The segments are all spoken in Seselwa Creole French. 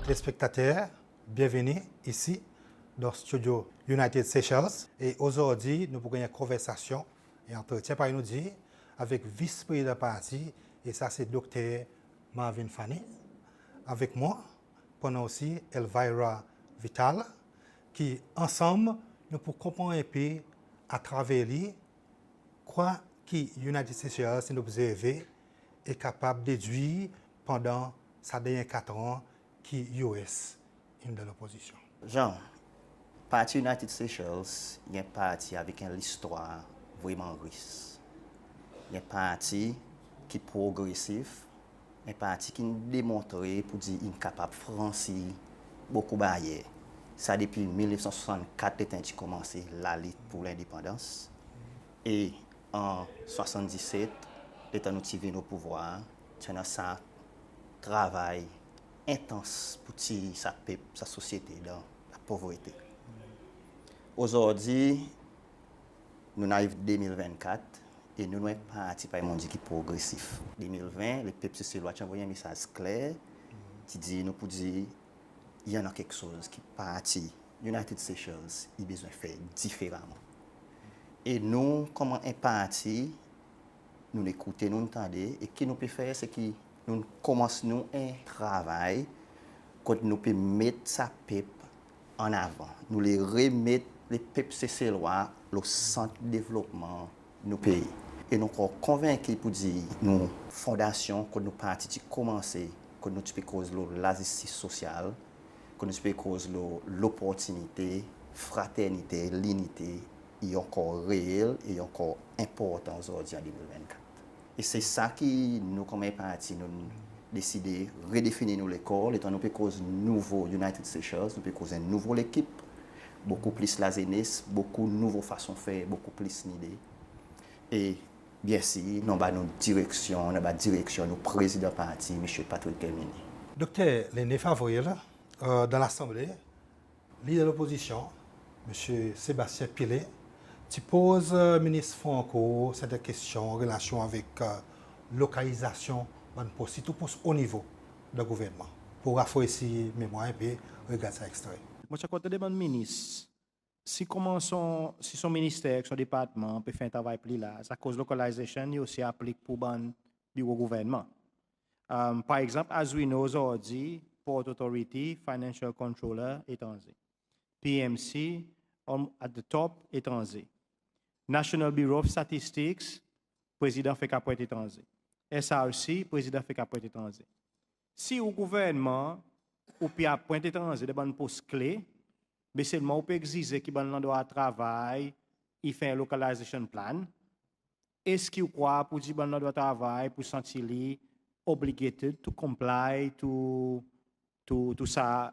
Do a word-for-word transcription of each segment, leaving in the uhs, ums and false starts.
Telespektater, byenveni isi dan stidyo United Seychelles. E ozordi nou pou ganny en konversasyon, en antretyen parey nou dir, avek Vis-Prezidan parti, e sa se Dokter Marvin Fanny. Avek mwan pou annan osi Elvira Vital, ki ansanm nou pou konpran en pe atraver li kwa ki United Seychelles in obzerve e kapab dedwir pandan sa dernyen katran ki U S in dan lopozisyon. Jean, parti United Seychelles i en parti avek en listwar vreman ris. I en parti ki progresif, en parti ki'n demontre pour dir in kapab fransi bokou baryer. Sa depi mil nef san swasannkat, letan i ti konmanse lalit pour lendepandans. E an swasanndiset, letan nou ti vin o pouvwar, ti annan sa travay entans pour tir sa pep, sa sosyete dan lapovrete. Ozordi, nou'n ariv de mil vennkat, e nou, nou en parti, parey mon dir, ki progresif. De mil ven, lepep Seselwa ti anvoy en mesaz kler, ti dir nou pour dir, i annan keksoz ki parti United Seychelles i bezwen fer diferaman. E nou, konman en parti, nou'n ekoute, nou'n tande, e ki nou pe fer, se ki nou'n konmans nou en travay kot nou pe met sa pep an avan. Nou le remet lepep Seselwa lo sant devlopman nou pei. E nou ankor konvenki pour dir nou fondasyon, kot nou parti ti konmanse, kot nou ti pe koz lo lazistis sosyal, kot nou ti pe koz lo loportinite, fraternite, linite, i ankor reel, e i ankor enportan ozordi an de mil vennkat. E se sa ki nou, konman en parti, nou deside redefini nou lekor, letan nou pe koz nouvo United Seychelles, nou pe koz en nouvo lekip, bokou plis lazenes, bokou nouvo fason fer, bokou plis lide. E byensir, nou anba nou direksyon, nou anba direksyon nou Prezidan parti, Msye Patrick Herminie. Dokter, le nef avril, e, dan Lasanble, Lider Lopozisyon, Msye Sébastien Pillay, ti poz, e, Minis Franco serten kestyon an relasyon avek, e, lokalizasyon bann pos, sirtou pos o nivo dan gouvernman, pour rafrefri memwar en pe, regard sa ekstre. Mon ti a kontan demann minis, si konman son, si son minister ek son departman pe fer en travay pli larz, akoz localization i osi aplik pour bann biro gouvernman. Um, par egzanp, as we know ozordi, Port Authority, Financial Controller etranze. P M C, um, at the top, etranze. National Bureau of Statistics, Prezidan fek apwent etranze. S R C, Prezidan fek apwent etranze. Si ou gouvernman, ou pe apwent etranze dan bann pos kle, me selman ou pe egzize ki bann landrwa travay i fer en localization plan, eski ou krwar pour dir bann landrwa travay pou santi li obligated to comply to, to, to sa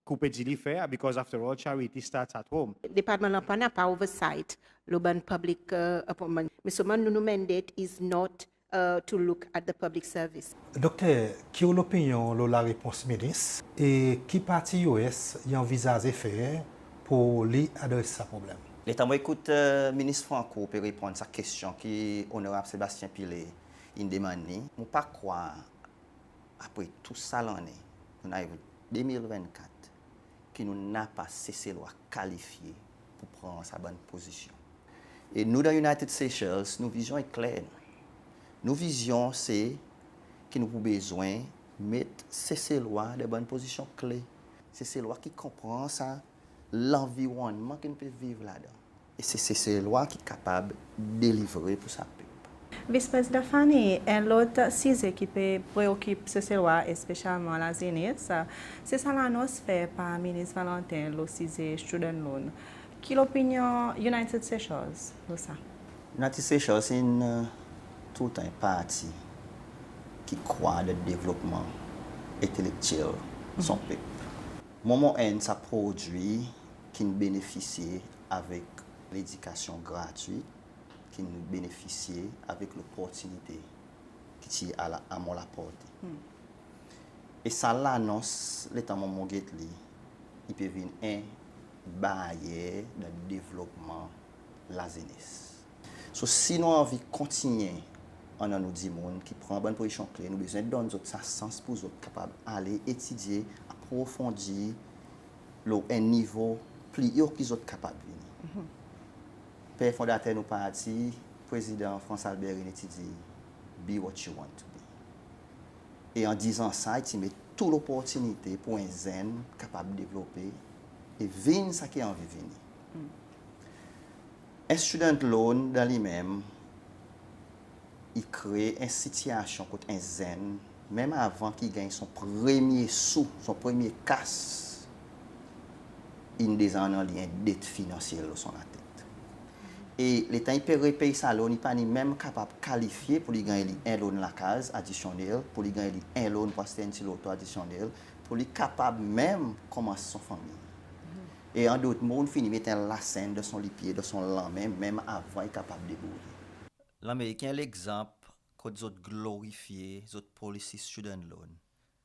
ki ou pe dir li fer, because after all, charity starts at home. Departman Lanplwa napa oversight lo bann public, e, appointment. Me selman nou, nou mandate is not, e, to look at the public service. Dokter, ki ou lopinyon lo larepons minis e ki parti U S i anvizaze fer pour li adres sa problenm? Letan mon ekout, e, Minis Franco pe reponn sa kestyon ki Onorab Sébastien Pillay in demann li, mon pa krwar, apre tou sa lannen, nou'n ariv de mil vennkat, ki nou napa Seselwa kalifye pour pran sa bann pozisyon. E nou dan United Seychelles, nou vizyon i kler. Nou vizyon se ki nou pou bezwen met Seselwa dan bann pozisyon kle. Seselwa ki konpran sa lanvironnman ki nou pe viv ladan. E se, se Seselwa ki kapab delivre pour sa pep. Vis-Prezidan Fanny, en lot size ki pe preokip Seselwa, espesyalman lazenes, se sa lanons fer par Minis Valentin lo size student loan. Ki lopinyon United Seychelles lo sa? United Seychelles in, e, toultan en parti ki krwar dan devlopman entelektyel son pep. Mwan mon enn sa prodwi ki'n benefisye avek ledikasyon gratwi, ki'n benefisye avek loportinite ki ti a la, a mon laporte. E sa lanons, letan mwan mon get li, i pe vin en baryer dan devlopman lazenes. So, si nou anvi kontinyen annan nou dimoun ki pran bann pozisyon kle, nou bezwen donn zot sa sans pour zot kapab ale etidye, ap aprofondi lo en nivo pli o ki zot kapab vini. Per fondater nou parti, Prezidan France Albert Rene ti dir, "Be what you want to be." E an dizan sa, i ti met tou loportinite pour en zenn kapab devlope e vin sa ki i anvi vini. En student loan dan li menm, i kree en sitiasyon kot en zenn, menm avan ki i ganny son premye sou, son premye kas, in deza annan li en det finansyel lo son latet. E letan i pe repey sa loan, i pa ni menm kapab kalifye pour li ganny li en loan lakaz adisyonnel, pour li ganny li en loan pour aste en pti loto adisyonnel, pour li kapab menm konmans son fanmir. E an dot mo, ou'n fini met en lasenn dan son lipye, dan son lanmen, menm avan i kapab debourye. Lanmerik i en legzanp kot zot glorifye zot polisi student loan.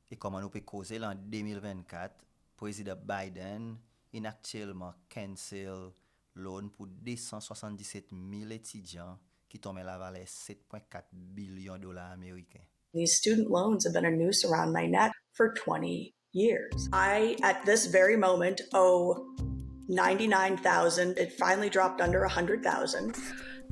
E konman nou pe koze la, an de mil vennkat, Prezidan Biden in aktyelman cancel loan pour de san swasanndiset mil etidyan ki tonm en lavaler set pwen kat bilyon dolar ameriken. These student loans have been a noose around my neck for twenty years. I, at this very moment, owe ninety-nine thousand. It finally dropped under a hundred thousand.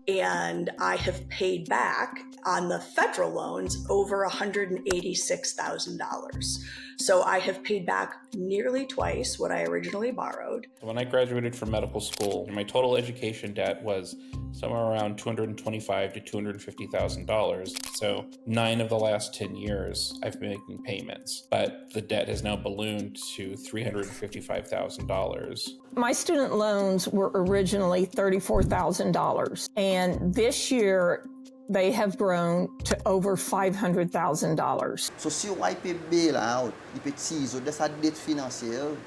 And I have paid back on the federal loans over a hundred and eighty-six thousand dollars. So I have paid back nearly twice what I originally borrowed. When I graduated from medical school, my total education debt was somewhere around two hundred and twenty-five to two hundred fifty thousand dollars. So nine of the last ten years, I've been making payments, but the debt has now ballooned to three hundred fifty-five thousand dollars. My student loans were originally thirty-four thousand dollars, and this year they have grown to over five hundred thousand dollars. So si ou war i pe bail out, i pe tir zot dan sa det finansyel,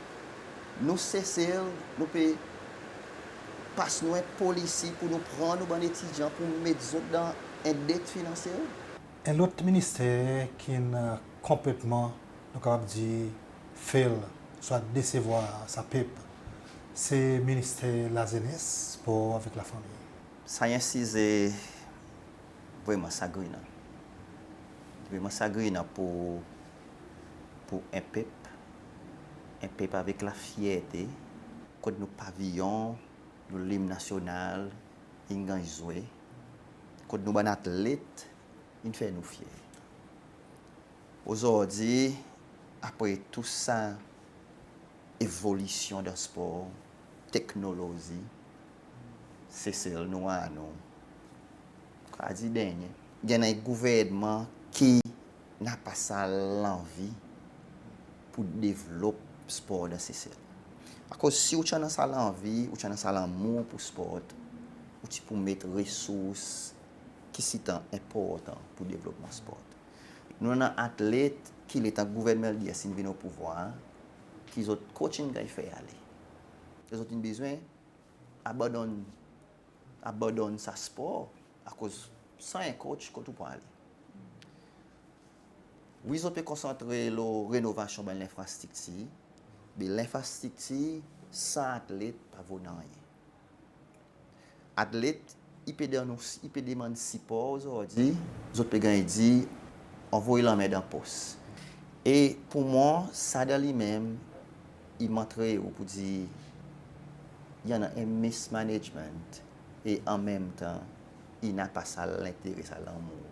nou Sesel, nou pe pas nou en polisi pour nou pran nou bann etidyan pour met zot dan en det finansyel? En lot minister ki'n, e, konpletman, nou kapab dir, fail, swa desevwar sa pep, se Minister Lazenes, Spor avek Lafanmir. Sa i en size vreman sagrinan. Vreman sagrinan pour, pour en pep, en pep avek lafyerte, kot nou paviyon, nou lim nasyonal in ganny zwe, kot nou bann atlet in fer nou fyer. Ozordi, apre tou sa evolisyon dan spor, teknolozi, Sesel nou war nou, mon a dir dernyen, i annan en gouvernman ki napa sa lanvi pour devlop spor dan Sesel. Akoz si ou ti annan sa lanvi, ou ti annan sa lanmour pour spor, ou ti pou met resours ki sitan enportan pour devlopman spor. Nou annan atlet ki letan gouvernman LDS in vin o pouvwar, ki zot coach in ganny fer ale. Zot in bezwen abandonn, abandonn sa spor, akoz san en coach, kot ou pou ale? Wi, zot pe konsantre lo renovasyon bann lenfrastriktir, me lenfrastriktir san atlet pa vo nanryen. Atlet, i pe demann, i pe demann sipor ozordi, zot pe ganny dir, anvoy lanmen dan pos. E pour mwan, sa dan li menm, i montre ou pour dir, i annan en mismanagement, e anmenmtan, i napa sa lentere, sa lanmour.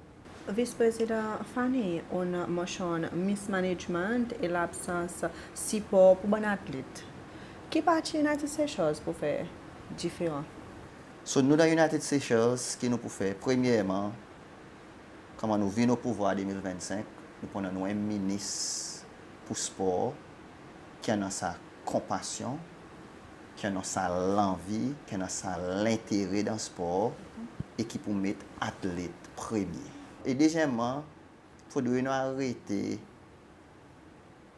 Vis Prezidan Fanny, ou'n mansyonn mismanagement e labsans sipor pour bann atlet. Ki parti United Seychelles pou fer diferan? So, nou dan United Seychelles, ki nou pou fer? Premyerman, konman nou vin o pouvwar de mil vennsenk, nou pou annan nou en minis pour spor, ki annan sa konpasyon, ki annan sa lanvi, ki annan sa lentere dan spor, e ki pou met atlet premye. E dezyenmman, fodre nou arete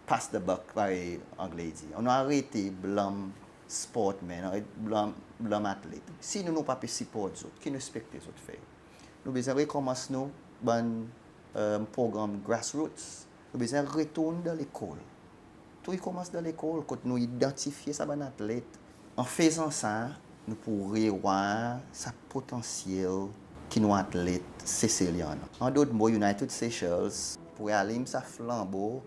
pass the buck, parey Angle i dir. Nou arete blanm sportman, arete blanm, blanm atlet. Si nou, nou pa pe siport zot, ki nou ekspekte zot fer? Nou bezwen rekonmans nou bann, e, progranm grassroots. Nou bezwen retourn dan lekol. Tou i konmans dan lekol, kot nou idantifye sa bann atlet. An fezan sa, nou pou revwar sa potansyel ki nou atlet Sesel i annan. An dot mo, United Seychelles pou ralim sa flanbo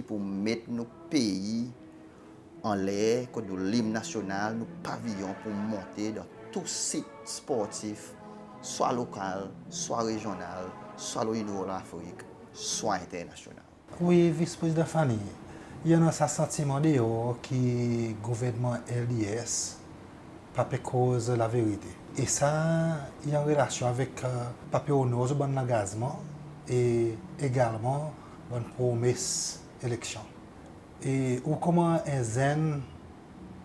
Pou met nou pei anler, kot nou lim nasyonal, nou paviyon pou monte dan tou sit sportif, swa lokal, swa rezyonal, swa lo nivo Lafrik, swa enternasyonal. Wi, Vis Prezidan Fanny, i annan sa santiman deor ki gouvernman L D S pa pe koz laverite. E sa i an relasyon avek, e, pa pe onor zot bann langazman e egalman bann promes eleksyon. E ou konman en zenn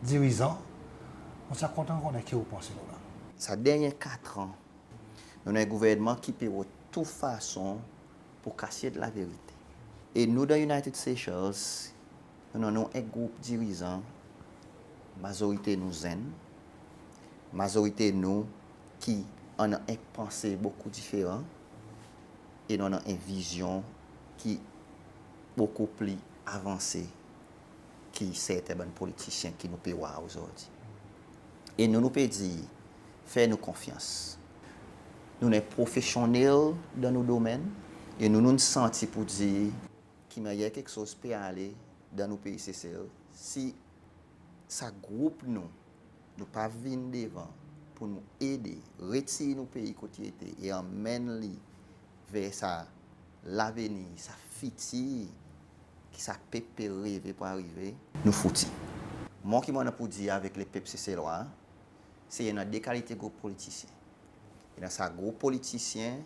dirizan, mon ti a kontan konnen ki ou panse lo la. Sa dernyen kat an, nou annan en gouvernman ki pe rod tou fason pou kasyet laverite. E nou dan United Seychelles, nou annan nou en group dirizan, mazorite nou zenn, mazorite nou ki annan en panse bokou diferan, e nou annan en vizyon ki bokou pli avanse ki serten bann politisyen ki nou pe war ozordi. E nou, nou pe dir, fer nou konfyans. Nou annan profesyonnel dan nou domenn, e nou, nou santi pou dir ki mannyer keksoz pe ale dan nou pei Sesel, si sa group nou, nou pa vin devan pou nou ede retir nou pei kot i ete e anmenn li ver sa lavenir, sa fitir ki sa pep pe reve pou arive, nou fouti. Mwan ki mon annan pou dir avek lepep Seselwa, se i annan de kalite group politisyen. I annan sa group politisyen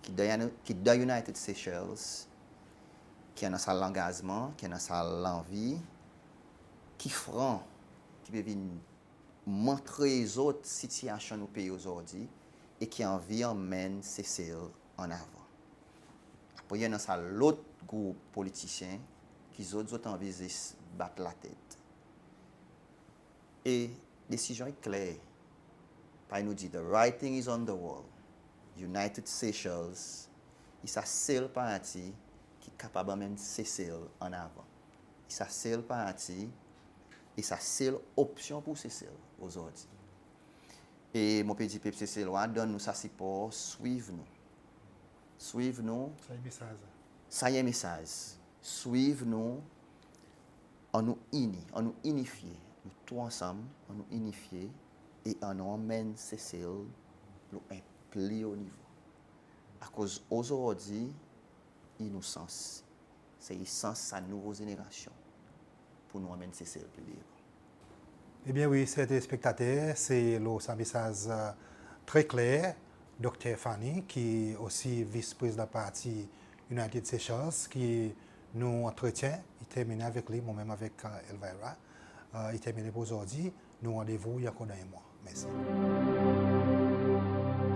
ki dan, ki dan United Seychelles, ki annan sa langazman, ki annan sa lanvi, ki fran, ki pe vin montre zot sitiyasyon nou pei ozordi e ki anvi anmenn Sesel an avan. Apre, i annan sa lot group politisyen ki zot, zot anvi zis bat latet. E desizyon i kler. Parey nou dir, the writing is on the wall. United Seychelles i sa sel parti ki kapab anmenn Sesel an avan. I sa sel parti, i sa sel opsyon pou Sesel ozordi. E mon pe dir pep Seselwa, donn nou sa sipor, swiv nou. Swiv nou. Sa i mesaz. Sa i en mesaz. Swiv nou, annou ini, annou inifye. Nou tou ansanm, annou inifye e annou anmenn Sesel lo en pli o nivo. Akoz ozordi, i nou sans, se i sans sa nouvo zenerasyon pou nou anmenn Sesel pli devan. Ebyen wi, ser telespektater, se lo sa mesaz, e, tre kler, Dokter Fanny, ki osi vis prezidan parti United Seychelles, ki nou antretyen i terminen avek li, mwan menm avek, e, Elvira. E, i terminen pou ozordi. Nou randevou i ankor dan en mwan. Mersi.